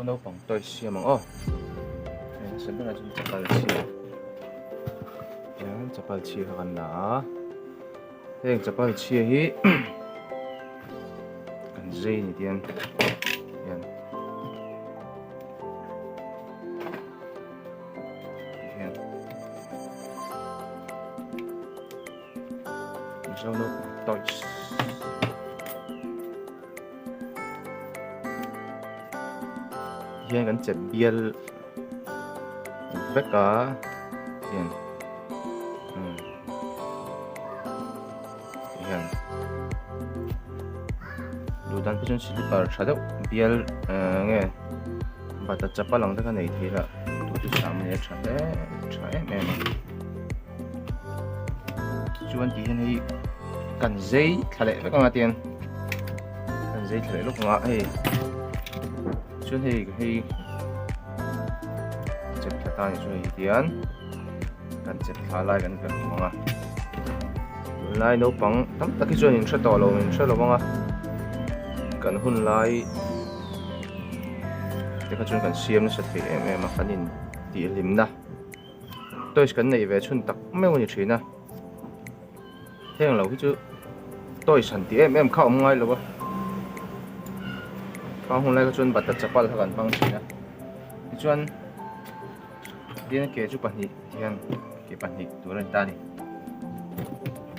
naupang toys siam ang aw. Hei hmasa berah chuan chapal chhia hian chapal chhia kha kan la a. Heng chapal chhia hi kan zai ni tian hian hian Mizo naupang toys Hian kan chep bial vek a hian umm hian duh dan phei chuan slipper tha deuh bial eh nge bata chapal ang te kha nei thei la duhthusam a nia tha hle tha em em a chuan tih hian hei kan zei thla leh vek anga tian kan zei thla leh lawk anga hei chuan hei hei chep thla ta ni chu hei tian kan chep thla lai kan kan hmu anga tunlai naupang tam tak hi chuan in hre tawh lo in hre lo anga kan hun lai te kha chuan kan siam nasa thei em em a kan in tih hlimna. Toys kan neih ve chhun tak meuh a ni thin a, heng lo hi chu toys han tih em em kha a awm ngai lo a, khang hun lai kha chuan bata chapal kha kan hmang thin a, tichuan tin ke chu pahnih tihian ke pahnih tur a ni ta a ni,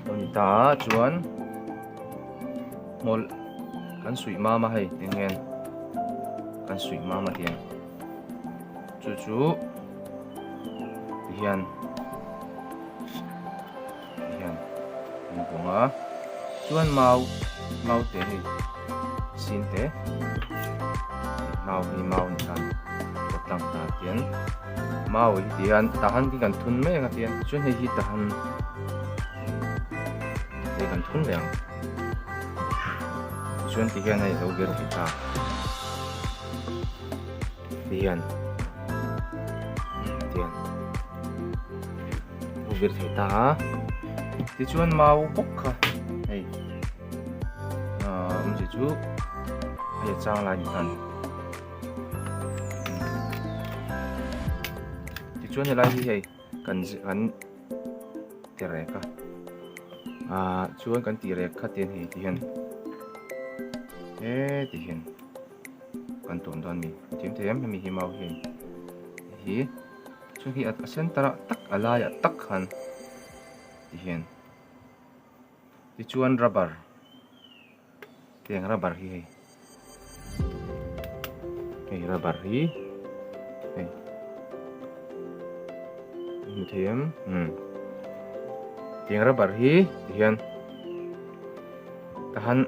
lo ni ta a chuan hmawlh kan suih mam a hei tin hian kan suih mam a tiang. Chu chu tihian tihian an vawng a chuan mau mau te hei sin te mau hi mau ni khan a tlang ta tian mau hi tihian tahan hi kan thun mai ang a tian chuan hei hi tahan hei kan thun leh ang chuan tihian hei lo ber thei ta. Tihian tihian a vir thei ta a tichuan mau bawk kha hei ahh awmzia chu hei a chang lai ni khan tichuan helai hi hei kan kan ti rek a ahh chuan kan tih rek kha tian hei tihian heti hian. Kan tum dawn ni thiam thei em hemi hi mau hian hi chu hi a center ah tak a laiah tak khan ti hian tichuan rubber tiang rubber hi hei hei rubber hi hei hmu thei em umm tiang rubber hi ti hian Tahan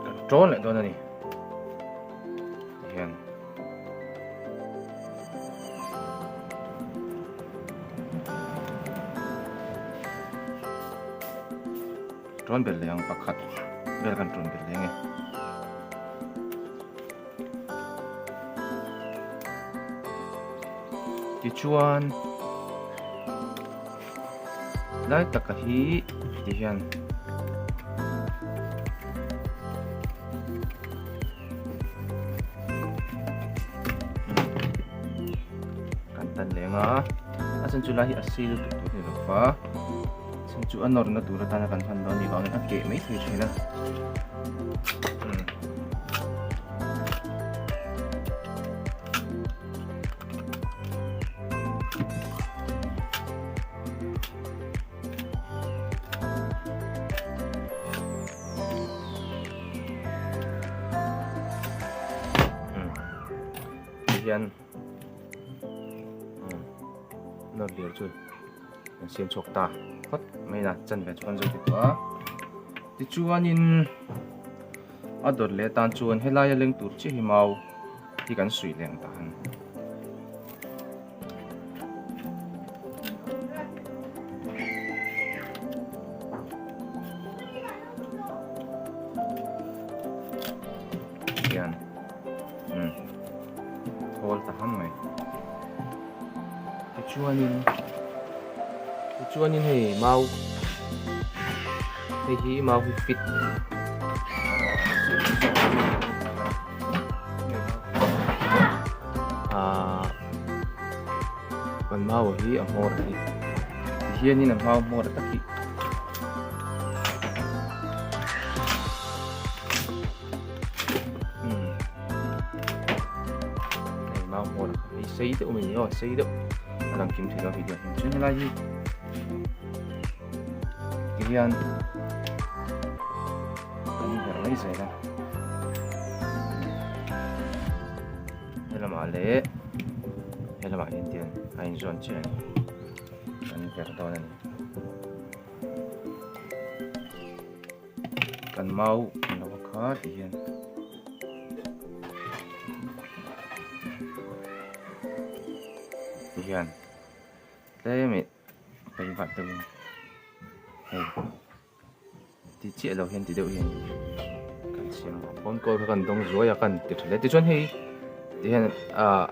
kan tawn leh dawn a ni. Tihian. Tawn belh leh ang pakhat vel kan tawn belh leh ang e. Tichuan Lai taka hi ti hian kan tan leng a a chhan chu lai hi a sei lutuk tur ni lo va chhan chu a nawrna tur atana kan hman dawn anih vangin a keh mai thei thin a. Hian nawr lir chu kan siam chhuak ta phawt mai a chan ve chu kan zawt tawh a tichuanin a dawt leh tan chuan helaia leng tur chiah hi mau hi kan suih leh ang tahan. Hian um thawl ta han mai tichuanin tichuanin hei mau hei hi mau hi fit. Kan mau hi a hmawr a ni. Tihianin a mau hmawr tak hi. Hmm. Hei mau hmawr kha hei sei deuh mai ni aw, sei deuh. A lang kim thei lo video hian chuan helai hi tihian kan ber mai zel a. Helamah leh helamah hian tian a inzawn chiah a ni. Kan ber dawn a ni. Kan mau lo kha ti hian ti hian tlem ih pei vat deuh in hei. Ti chiah lo hian ti deuh hian kan siam a phone call kha kan dawng zuai a kan ti tha hle tichuan hei ti hian ah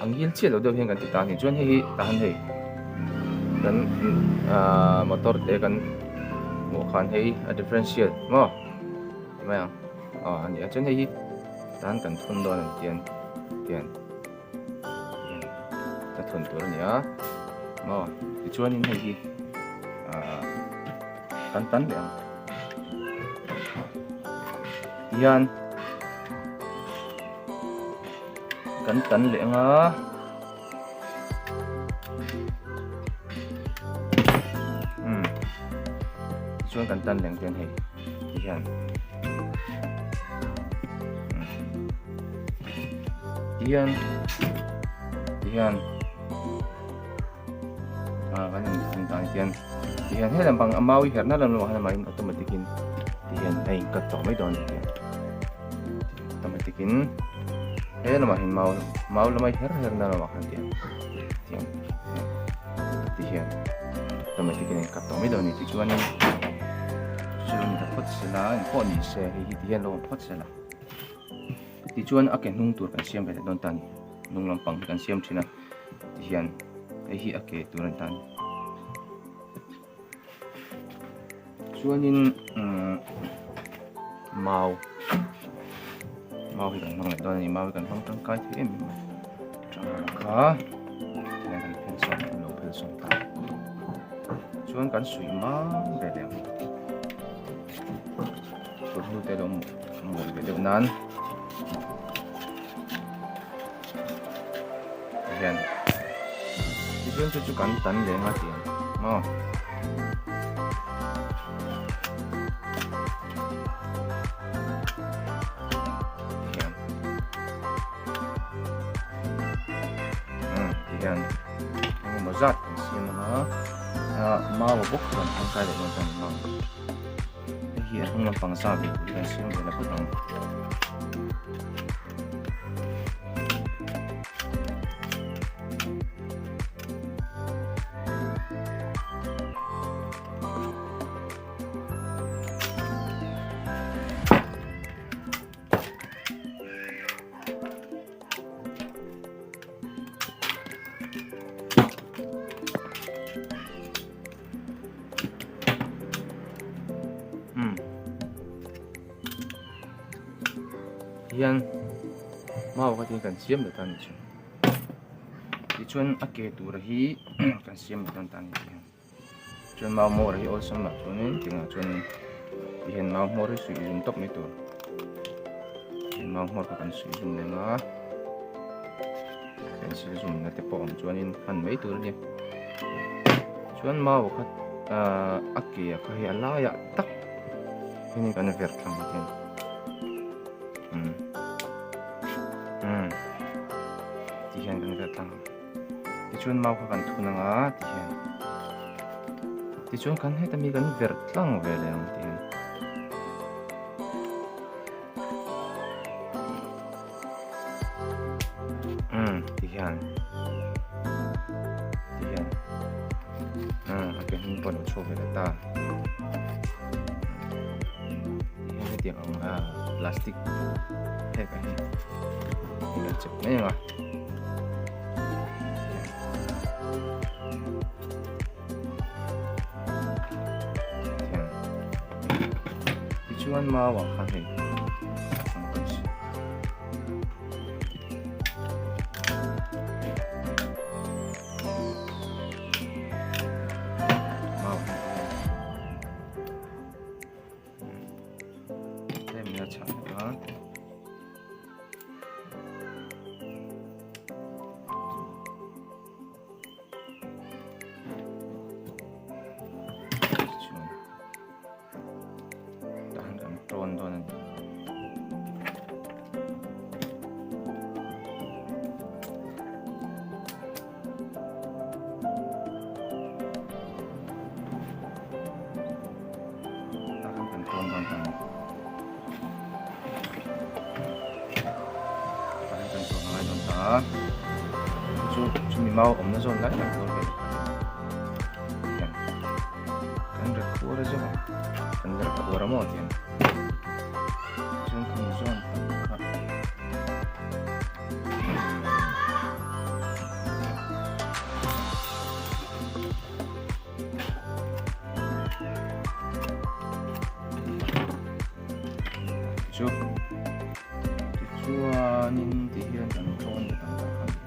a ngil chiah lo deuh hian kan ti ta a ni chuan hei hi tah hian hei kan ah motor te kan hmuh khan hei a differential maw ti mai ang aw a ni a chuan hei hi tah hian kan thun dawn a ni tihian tihian ka thun tur a ni a maw tichuanin hei hi ah kan tan leh ang tihian kan tan leh ang a umm tichuan kan tan leh ang tihian hei tihian. Tihian tihian ah kan in thun dan hian tihian he lampang a mau i herna lam lamah hian amahin automatic in tihian a in cut tawh mai dawn a ni tihian automatic in he lamah hian mau mau lama i her herna lamah khan tihian tihian tihian automatic in a in cut tawh mai dawn a ni tichuanin chu ni ta phawt sela engpawh ni se hei hi tihian lo awm phawt sela. Tichuan a ke hnung tur kan siam ve leh dawn ta a ni. Hnung lampang hi kan siam thin a tihian hei hi a ke tur a ni ta a ni. Chuanin umm mau mau hi kan hmang leh dawn a ni mau hi kan hmang tangkai thei em em a tangka kha tihian kan phel sawn kan lo phel sawn ta chuan kan suih mang ve leh ang. Kut hnu te lo mawi ve deuh nan hian tichuan chu chu kan tan leh nga tiang maw hian tihian engemaw zat kan siam anga mau a bawk kan tangkai leh dawn ta ni maw. Hei hi a hnung lampang zah ve tur hi kan siam ve la phawt ang. Hmm. Hian mau kha tin kan siam leh ta ni chu. Tichuan a ke tur hi kan siam leh dawn ta ni hian. Chuan mau hmawr hi awlsam lah chuanin tingah chuanin tihian mau hmawr hi suih zum tawp mai tur. Tihian mau hmawr kha kan suih zum leh nga. Pencil zum na te pawh awm chuanin hman mai tur a ni. Chuan mau kha ah a ke a kha hei a laiah tak hianin kan verh thlang hian umm umm ti hian kan verh thlang ang tichuan mau kha kan thun anga ti hian tichuan kan heta mi kan verh tlang ve leh ang ti hian. Umm ti hian ti hian umm a ke hnung pawh a lo chhuak ve leh ta ti hian hetiang ang a plastic phek ah hi in a chep mai ang a. Tichuan mau ah khan hei a chhah deuh a. Tichuan tah hian kan tawn dawn a ni. Tah hian kan tawn dawn ta a ni. Tah hian kan tawn a ngai dawn ta a. Chu chumi mau awmna zawn lai tak bawr vel hian kan rek khuar a zawk ang. Kan rek khuar a maw tiang. Chuan khami zawn tak kha. Chu tichuanin ti hian kan thawn ta tak a ni.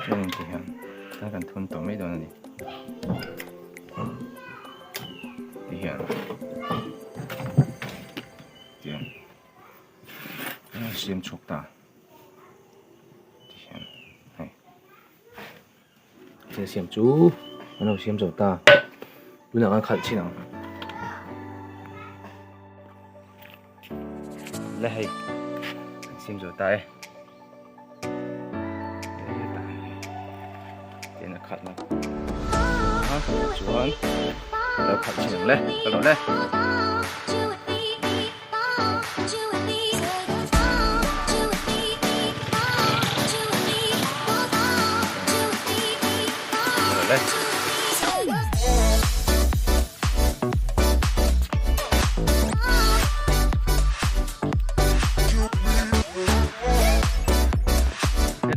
Chuanin ti hian kan kan thun tawh mai dawn a ni. Ti hian tiang a siam chhuak ta ti hian hei thil siam chu an lo siam zo ta tunah kan khalh chhin ang le hei an siam zo ta e tian a khalh na a chuan lo khalh chhin ang le ka lo le.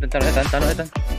Tan tan tan tan.